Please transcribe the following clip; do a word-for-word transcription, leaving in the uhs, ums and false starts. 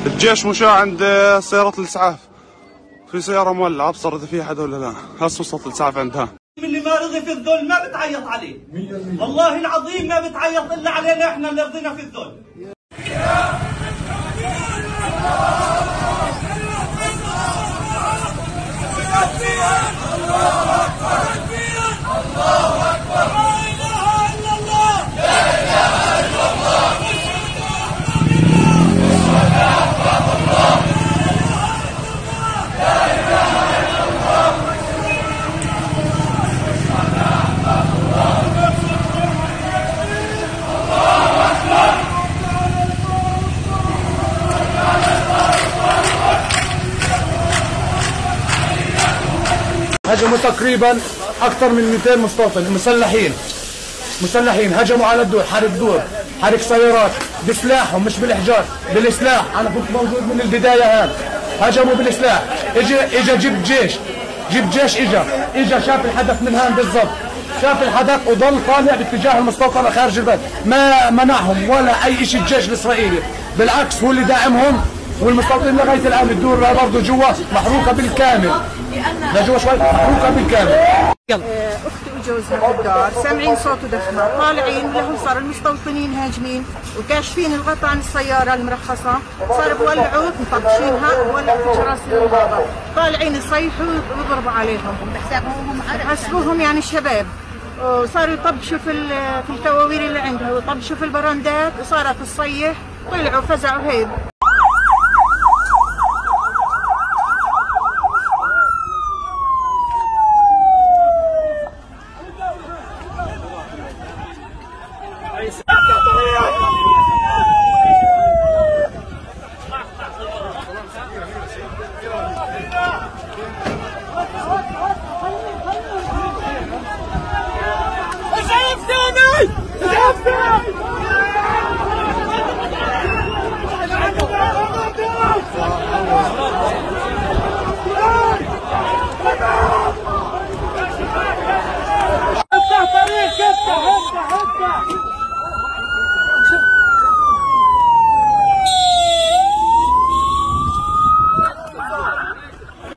الجيش مشى عند سيارة الإسعاف. في سيارة مولعة، أبصر إذا في أحد ولا لا. هسه وصلت الإسعاف عندها. اللي ما رضي في الذل ما بتعيط عليه. والله العظيم ما بتعيط إلا علينا إحنا اللي رضينا في الذل. هجموا تقريبًا أكثر من ميتين مستوطن مسلحين. مسلحين هجموا على الدور، حرق دور، حرق سيارات، بسلاحهم، مش بالحجار، بالسلاح. أنا كنت موجود من البداية هان. هجموا بالسلاح. إجا، إجا جيب جيش، جيب جيش إجا، إجا شاف الحدث من هان بالضبط. شاف الحدث وضل طالع باتجاه المستوطنة خارج البلد. ما منعهم ولا أي إشي الجيش الإسرائيلي، بالعكس هو اللي داعمهم. والمستوطنين لغاية الآن الدور برضه جوا محروقة بالكامل. لا، جوا شوي، محروقة بالكامل. يلا. آه، أختي وجوزها في الدار، سامعين صوت ودخنة، طالعين، ولهم صار المستوطنين هاجمين وكاشفين الغطا عن السيارة المرخصة، صار بولعوا، مطبشينها، بولعوا في جراس الغابة، طالعين يصيحوا ويضربوا عليهم. حسبوهم يعني شباب، وصاروا يطبشوا في ال-، في التواوير اللي عندها، ويطبشوا في البراندات، وصارت تصيح. طلعوا فزعوا هيب.